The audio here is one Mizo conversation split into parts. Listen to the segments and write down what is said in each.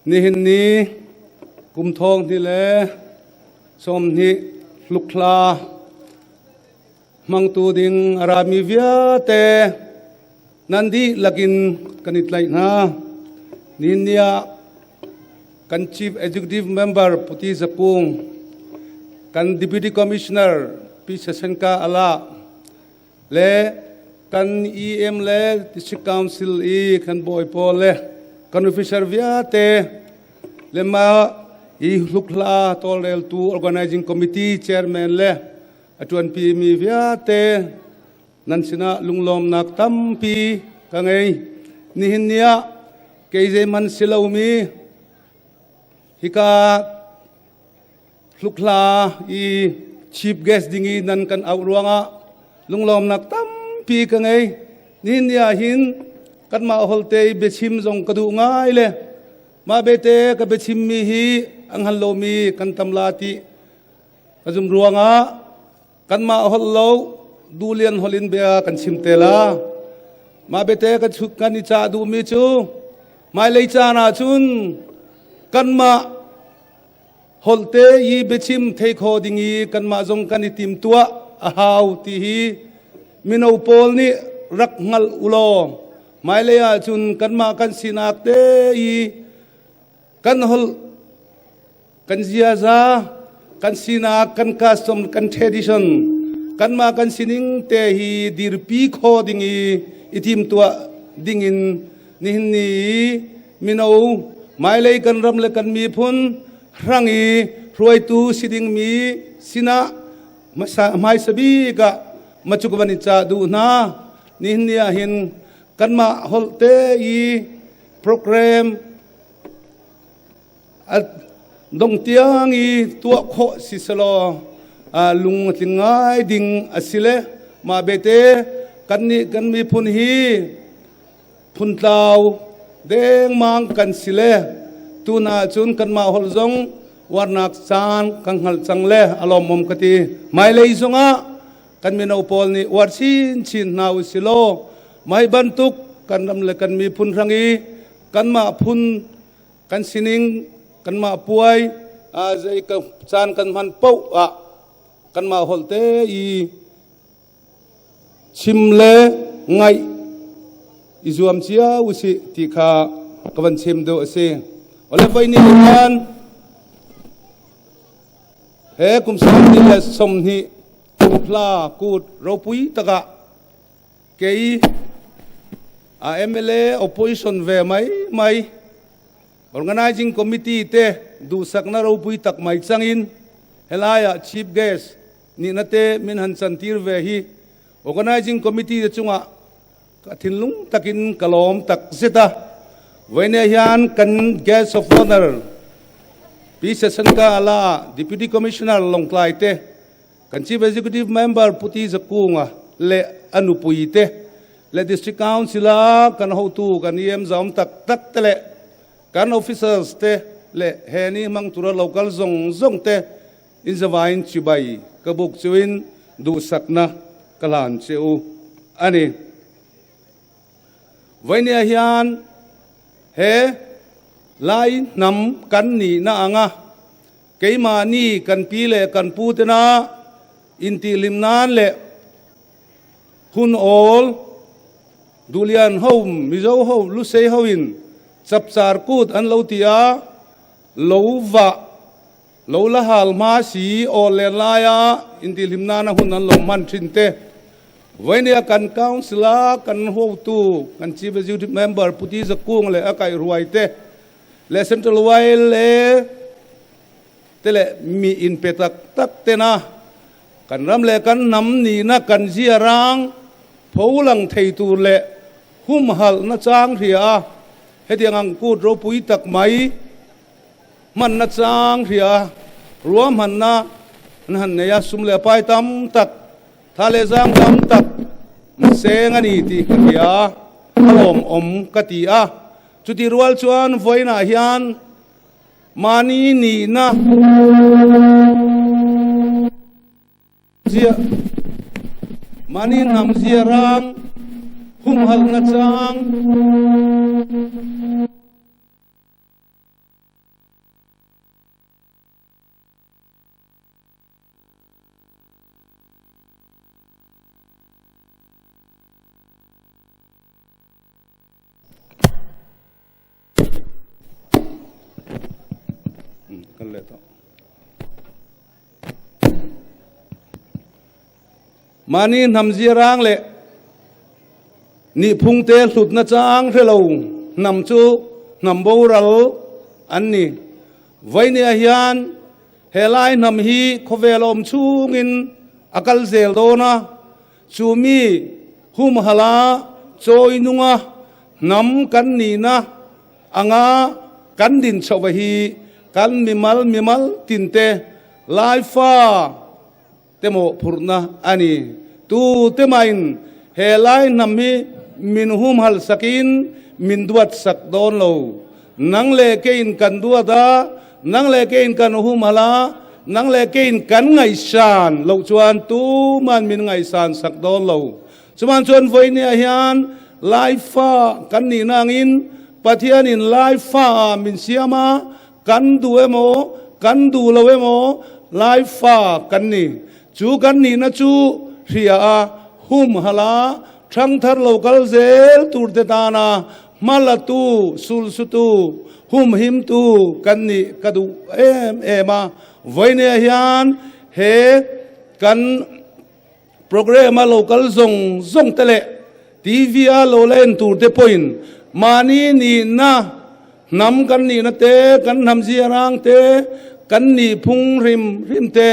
Nihin ni kum thong hnih le 20 hlukhla hmangtu ding a rami vialte nan dihlak in kan i tlaih hna. Nihin ni ah kan Chief Executive Member Puti Zakung, kan Deputy Commissioner Pi Sasenka Ala le kan EM le District Council i kan bawi pawl le kan officer vialte le ma i hlukhla tawlreltu Organizing Committee Chairman le a ṭuanpi mi vialte nan sinah lunglawmnak tampi ka ngei. Nihin ni ah kei zeihmanh si lomi hika hlukhla i chief guest ding i nan kan auh ruangah lunglawmnak tampi ka ngei. Nihin ni ah hin kanmah holte i biachim zong ka duh ngai le mah bete ka biachimmi hi a hngal lomi kan tam la ti ka zum ruangah kanmah holh lo duhlian holh in bia kan chim te la. Mah bete ka chuk kan i cah duhmi cu hmailei caan ah cun kanmah holh te i biachim thei kho ding i kanmah zong kan i tim tuah a hau ti hi mino pawl nih rak hngalh ulaw hmailei ah cun kanmah kan sinak te i kan holh kan ziaza, kan sinak, kan custom, kan tradition, kanmah kan sining te hi dirpi kho ding i i timtuah ding in nihin ni i mino hmailei kan ram le kan miphun hrang i hruaitu si dingmi sinah hmaisa bik ah macuk van i cah duh hna. Nihin ni ah hin kanmah holh te i program A dong tiang i tuah khawh si selaw lung a tling ngai ding a si le mah bete kannih kan miphun hi phuntlau dengmang kan si le tuna cun kanmah holh zong uarnak caan kan hngalh cang le a lawmawm ka ti. Hmailei zongah kan mino pawl nih uar chinchin hna u si law mai bantuk kan ram le kan miphun hrang i kanmah phun kan sining kanmah puai zei caan kan hman paoh ah kanmah holh te i chim le ngaih i zuam cio usih ti kha ka van chim deuh a si. Ole voi ni khan he kum 2020 hla kut ropui takah Kei a mla opposition ve mai mai organizing committee te duhsakna ropui tak mai changin helaiah chief guest nihna te min han chantir ve hi organizing committee te chungah ka thinlung takin ka lawm tak zet a. Vawinia hian kan guest of honor Pi Sesanka Ala Deputy Commissioner Lawngtlai te Kan Chief Executive Member Puti Zakunga leh a nupui te leh District Council a kan hotu kan EM zaum tak tak te leh kan officers te leh he ni hmang tura local zawng zawng te in zavain chibai ka buk chuin duhsakna ka hlan che u a ni. Vainia hian he Lai hnam kan nihna anga Keimahni kan pi leh kan pu tena intihhlim nan leh hun awl Duhlian ho, Mizo ho, Lusei ho in chapchar kut an lo ti a, lo vah, lo la hal hma si awl len laia intihhlim nana hun an lo hman thin te. Vawinia kan Council a kan hotu, kan Chief Executive Member Pu Ti Zakung leh a kaihruai te, le Central YLA te leh mi inpe tak tak tena kan ram leh kan hnam nihna kan zia rang pho lang thei tur leh humhalhna chang hria a, hetiang ang kut ropui tak mai hmanna chang hria a, ruahmanna an han nei a, sum leh pai tam tak, tha leh zang tam tak seng a ni tih ka hria, a lawmawm ka ti a. Chuti rual chuan vawiinah hian mahni nihna zia, mahni hnam zia rang humhalhna chang. leh tawh. Mahni hnam ziarang leh nihphungte hlutna chang hre lo hnam chu hnam boral an ni. Vawinia hian he lai hnam hi khawvel awm chhungin a kal zel dawn a, chu mi humhala chawi nunga hnam kan nihna anga kan din chhoh hi kan mimal mimal tinte laifa te mawhphurhna a ni. Tu te mahin he lai hnam hi min humhal sakin min duat sak dawn lo. Nang leh keiin kan duat a, nang leh keiin kan humhal a, nang leh keiin kan ngaihsan loh chuan tuman min ngaihsan sak dawn lo. Chuman chuan vawinia hian Laifa kan nihna angin Pathianin Laifa ah min siam a, Kan duh emaw, kan duh lo emaw, Laifa kan ni. Chu kan nihna chu hria a, humhalh a, thangthar lo kal zel turte tana hma latu, sulsutu, humhimtu kan nih ka duh em em a. Vawinia hian he kan Programme a lo kal zawng zawng te leh TV a lo la en tur te pawhin mahni nihna, hnam kan nihna te, kan hnam ziarang te, kan nihphung hrim hrim te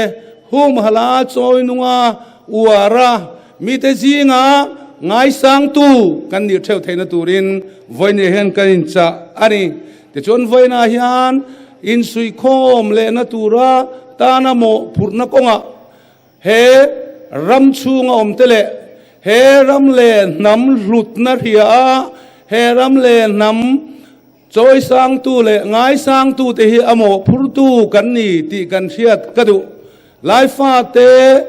humhala chawi nunga uar a, mite zinga ngaisangtu kan nih theuh theihna turin vawiin hian kan inchah a ni. Tichuan vawiinah hian insuihkhawm lehna tura tana mawhphurhna kawngah He ram chhunga awmte leh he ram leh hnam hlutna hria a, he ram leh hnam chawisangtu leh ngaisangtute hi a mawhphurtu kan ni tih kan hriat ka duh. Laifate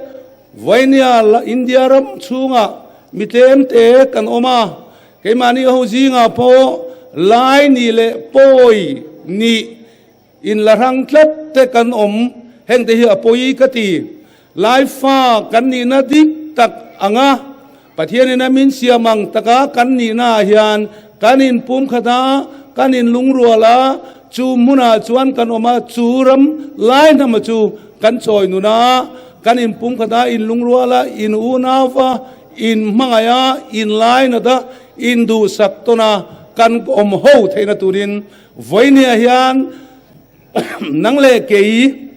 Vainia India ram chhunga mi tlemte kan awm a, keimahni ho zingah pawh Lai nih leh Pawi nih In la hrang tlat te kan awm, heng te hi a pawi ka ti. Laifa kan nihna dik tak anga Pathianin a min siam ang taka kan nihna ah hian kan in pumkhat a, kan in lungrual a, chu hmunah chuan kan awm a, chu ram lai hnama chu kan chawi nun a, kan in pumkhat a, in lungrual a, in unau va, in hmangaih a, in lainat a, in duhsak tawn a, kan awm ho theihna turin Vawinia hian nang leh kei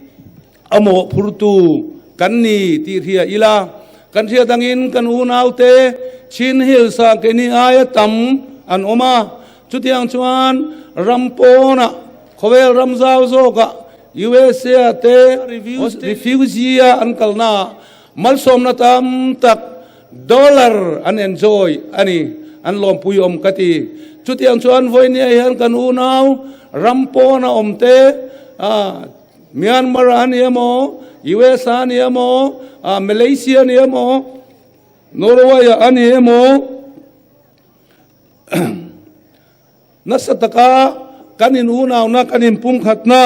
a mawhphurtu kan ni tih hria ila, kan hriat angin kan unaute Chin Hills ah keini aia tam an awm a, chutiang chuan ram pawnah khawvel ram zau zawkah USA ah te refugee a an kalnaah malsawmna tam tak Dollar an enjoy a ni, an lawmpui awm ka ti. Chutiang chuan vawinia hian kan unau ram pawna awm te, Myanmar a ni emaw, US a ni emaw, Malaysia a ni emaw, Norway a ni emaw, Nasa taka kan in unauna, kan in pumkhatna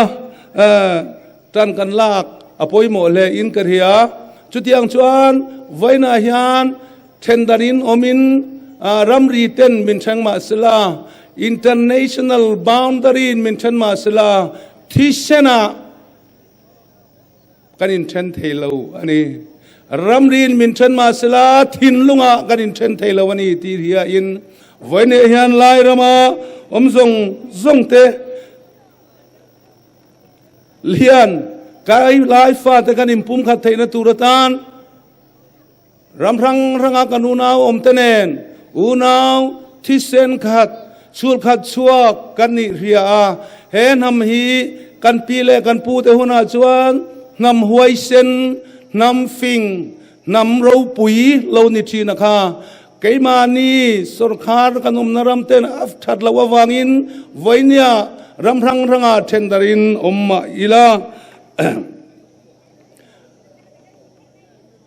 tan kan lak a pawimawh hle in ka hria. Chutiang chuan vawiinah hian thendanin awmin ramri ten min thleng mah sela, international boundary in min then mah sela, thisenah Kan inthen thei lo a ni. Ramriin min then mah sela thinlungah kan inthen thei lo a ni tih hriain vawiinah hian Lairama awm zawng zawng te hian kai lai fate kan inpumkhat theihna tur atan Ram hrang hranga kan unau awmte nen unau thisen khat, chhul khat chhuak kan nih hria a. He hnam hi kan pi leh kan pute hunah chuan hnam huaisen, hnam fing, hnam ropui lo ni thin a kha. Keimahni sawrkhar kan awmna ram ten a that loh avangin vawinia ram hrang hrangah thendarin awm mah ila.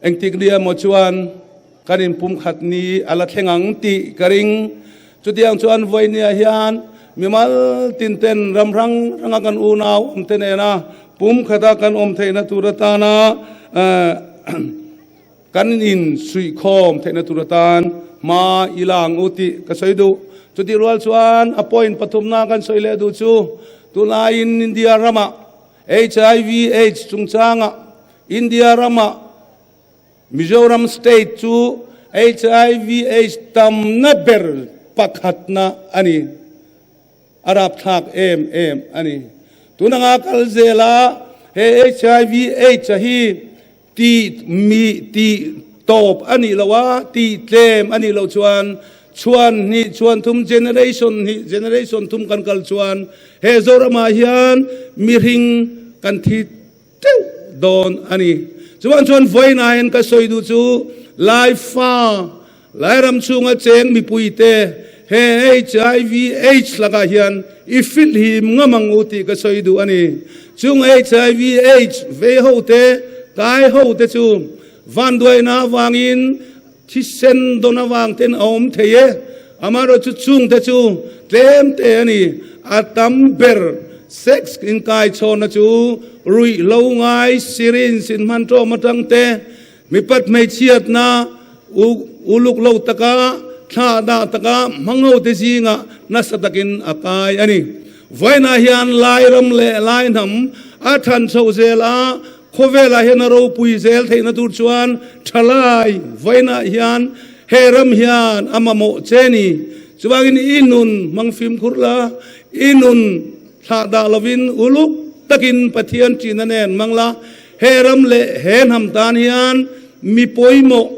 Engtik ni emaw chuan kan inpumkhat ni a la thleng ang tih ka ring. Chutiang chuan vawinia hian mimal tinten ram hrang hranga kan unau awmte nena pumkhata kan awm theihna tur atana kan insuihkhawm theihna tur atan hma i la ang u tih ka sawi duh. Chutih rual chuan a point pathumna kan sawi leh duh chu tunlaiin India ramah. Hiv aids chungchanga India rama Mizoram state chu hiv aids tamna ber pakhatna a ni. A rapthlak em em a ni. Tun anga kal zela he hiv aids a hi Tih mi tih tawp a nih loh a, tih tlem a nih loh chuan chhuan hnih chhuan thum generation hnih generation thum kan kal chuan he Zoramah hian mihring kan thi teuh dawn a ni. Chuvang chuan vawiinah hian ka sawi duh chu Laifa Lairam chhunga cheng mipuite he hiv aids lakah hian i filhim ngam ang u tih ka sawi duh a ni. Chung hiv aids vei ho te, kai ho te chu vanduaina avangin thisen dawn avang ten a awm thei e. Amaherawhchu chung te chu tlem te a ni. A tam ber sex inkaichhawnna chu ruihhlo ngai syringe inhman tawm atang te, Mipat hmeichhiatna uluk lo taka thla dah taka hmanghote zingah nasa takin a kai a ni. Vawiinah hian Lairam leh Laihnam a than chhoh zel a, khawvelah hian a ropui zel theihna tur chuan thalai vawiinah hian he ram hian a mamawh che ni. Chuvangin i nun hmang fimkhur la, i nun thlah dah lovin uluk takin Pathian ṭihna nen hmang la, He ram leh he hnam tan hian mi pawimawh,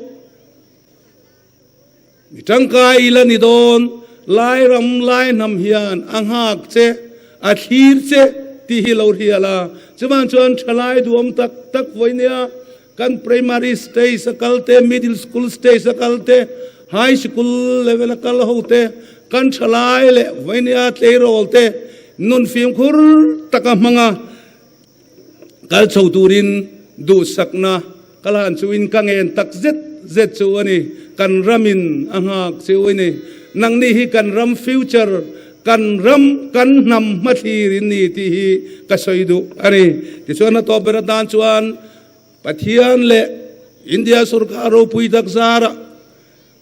mi tangkai ila ni dawn, Lai ram, Lai hnam hian a nghak che, a thlir che tih hi lo hrial a. Chuvang chuan thalai duhawm tak tak vawi nia kan primary stage a kal te, middle school stage a kal te, high school level a kal ho te, kan thalai leh vawi nia tleirawl te nun fimkhur taka hmanga Kal chho turin duhsakna ka hlan chuin ka ngen tak zet zet chu a ni. Kan ramin a nghak chu a ni. Nangni hi kan ram future, kan ram, kan hnam hmathlir in ni tih hi ka sawi duh a ni. Tichuan a tawp ber atan chuan Pathian leh India sorkar ropui tak zarah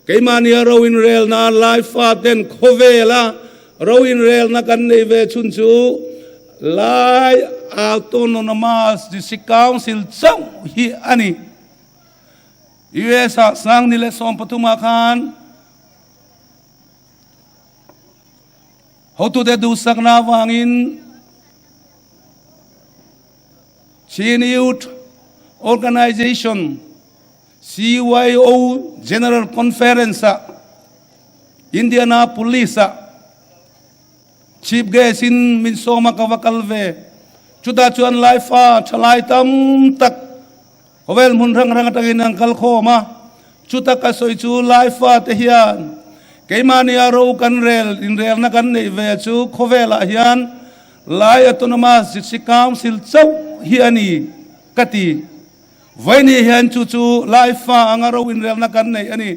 Keimahnia ro inrelna lai faten khawvela ro inrelna kan nei ve chhun chu Lai Autonomous District Council chauh hi a ni. US ah Sangni leh 13 ah khan hotute duhsakna avangin Chin Youth Organization CYO General Conference-ah Indianapolis-ah Chief Guest-in min sawm a ka va kal ve. Chutah chuan Laifa thalai tam tak khawvel hmun hrang hrang atangin an kal khawm a. Chuta ka sawi chu Laifa te hian keimahnia ro kan rel inrelna kan neih ve chu khawvelah hian Lai Autonomous District Council chauh hi a ni ka ti. Vawiini hian chu chu Laifa anga ro inrelna kan nei a ni.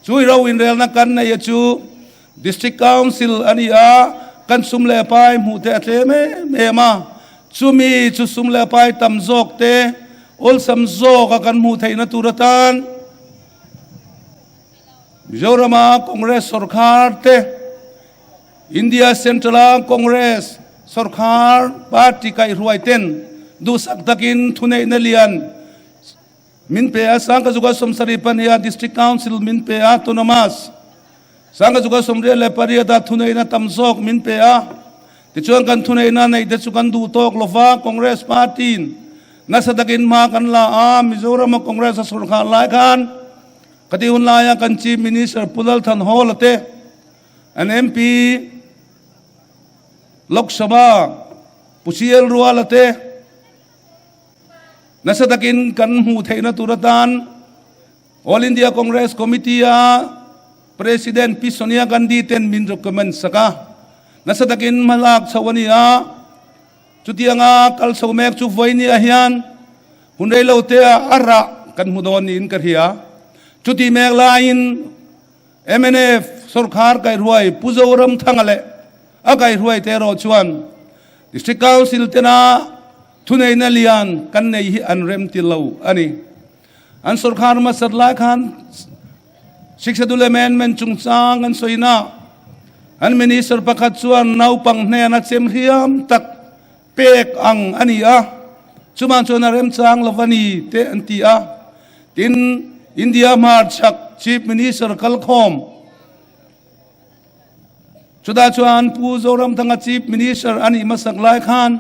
Chu ro inrelna kan nei a chu District Council a ni a, kan sum leh pai hmuh te a tlem em em a. Chumi chu sum leh pai tam zawk te, awlsam zawk a kan hmuh theihna tur atan Mizorama Congress sawrkhar te, India Central-a Congress sawrkhar party kaihhruai ten duhsak takin thuneihna lian min pe a, Sangkazuka 74 a District Council min pe a, Autonomous Sangkazuka 68 a thuneihna tam zawk min pe a. Tichuan kan thuneihna neih te chu kan duh tawk lova Congress party-in nasa takin hma kan la a, Mizorama Congress a sawrkhar lai khan khati hun laia kan Chief Minister Pu Lalthanhawla te, An MP Lok Sabha Pu CL Ruala te nasa takin kan hmuh theihna tur atan All India Congress Committee a President Pi Sonia Gandhi ten min recommend sak a, nasa takin hmalak chho a ni a. Chutianga kal chho mek chu vawinia hian hun reilo te ah a rah kan hmu dawn niin ka hria. Chuti mek laiin Mnf sawrkhar kaihruai Pu Zoramthanga leh a kaihruai te erawh chuan District Council tena thuneihna lian kan nei hi an rem ti lo a ni. An sawrkhar hmasat lai khan Sixth Schedule Amendment chungchang an sawina an Minister pakhat chuan naupang hnena chem hriam tak. pek ang a ni a, chuman chuan a remchang lo a ni te an ti a. Tin, India hmarchhak Chief Minister kalkhawm chutah chuan Pu Zoramthanga Chief Minister a nih hmasak lai khan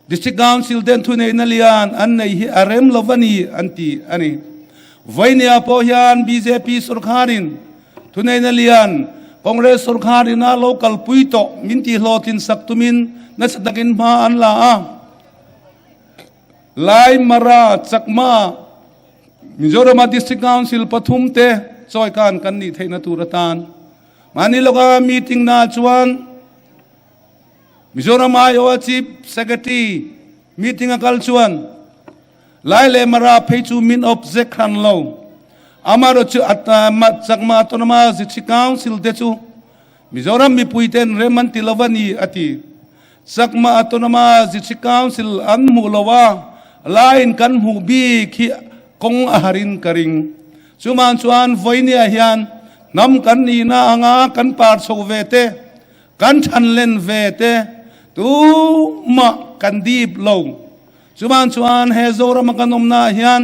District Council ten thuneihna lian an nei hi a rem lo a ni an ti a ni. Vawinia pawh hian bjp sorkharin thuneihna lian Congress sorkharin a lo kalpui tawh min tihhlawhtlin sak tumin nasa takin hma an la a. Lai, Mara, Chakma, Mizorama District Council pathum te chawikan kan nih theihna tur atan mahni lawka meeting na chuan Mizoram aiawha Chief Secretary meeting a kal chuan Lai leh Mara phei chu min object hran lo. Amaherawhchu Chakma Autonomous District Council te chu Mizoram mipui ten rem an ti lo a ni a ti. Chakma Autonomous District Council an hmuh lo a, laiin kan hmuh bik hi kawng a harin ka ring. Chuman chuan vawinia hian hnam kan nihna anga kan par chho ve te, kan than len ve te tumah kan dip lo. Chuman chuan he Zorama kan awmna ah hian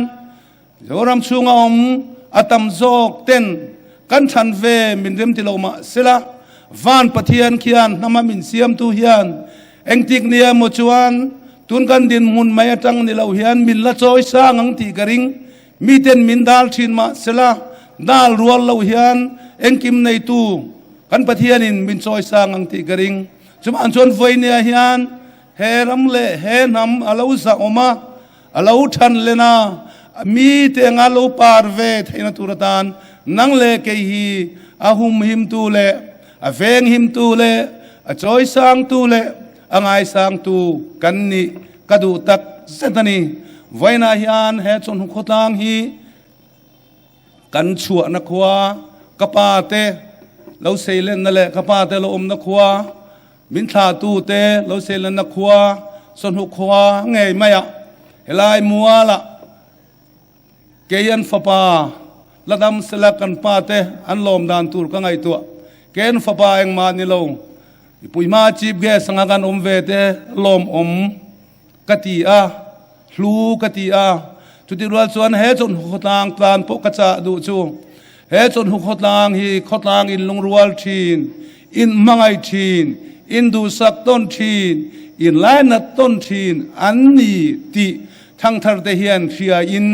Zoram chhunga awm a tam zawk ten kan chhan ve min rem ti lo mah sela, Van Pathian khian hnama min siamtu hian engtik nia emaw chuan tun kan dinhmun mai atang ni lo hian min la chawi sang ang tih ka ring. Miten min dal thin mah sela, dal rual lo hian engkim neitu kan Pathianin min chawi sang ang tih ka ring. Chuvang chuan vawinia hian he ram leh he hnam a lo zahawm a, A lo than len a, mi te anga lo par ve theihna tur atan nang leh kei hi a humhimtu leh a venghimtu leh a chawisangtu leh a ngaisangtu kan nih ka duh tak zet a ni. Vawiinah hian he chawhnu khawtlang hi Kan chhuahna khua ka pa te lo seilenna leh ka pa te lo awmna khua, min thlahtu te lo seilenna khua, sawhnu khua ngei maiah helai mualah kei an fapa la dam sela kan pa te an lawm dan tur ka ngaihtuah. Kei an fapa engmah ni lo, mipui hma chief guest anga kan awm ve te lawmawm. Ka ti a, hlu ka ti a. Chutih rual chuan he chawhnu khawtlang tlan pawh ka chah duh chu. He chawhnu khawtlang hi khawtlang in lungrual thin, in hmangaih thin, in duhsak tawn thin, in lainat tawn thin an ni tih thangthar te hian hria in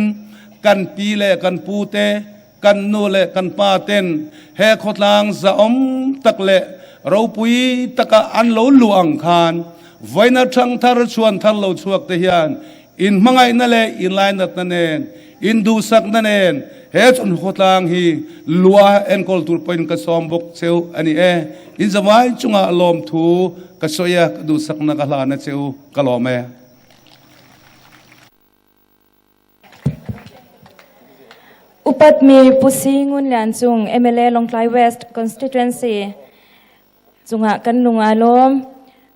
kan pi leh kan pu te, kan nu leh kan pa ten he khawtlang zahawm tak leh ropui taka an lo luh ang khan vawiina thangthar chhuan thar lo chhuak te hian inhmangaihna leh inlainatna nen, induhsakna nen he chhun khawtlang hi lua enkawl tur pawhin ka sawm bawk cheu a ni e. In zavai chungah lawmthu ka sawi a, ka duhsakna ka hlan a cheu ka lawm e. Upatmi Pu Si Ngun Lian Cung, mla Lawngtlai West Constituency, cungah kan lung aa lawm.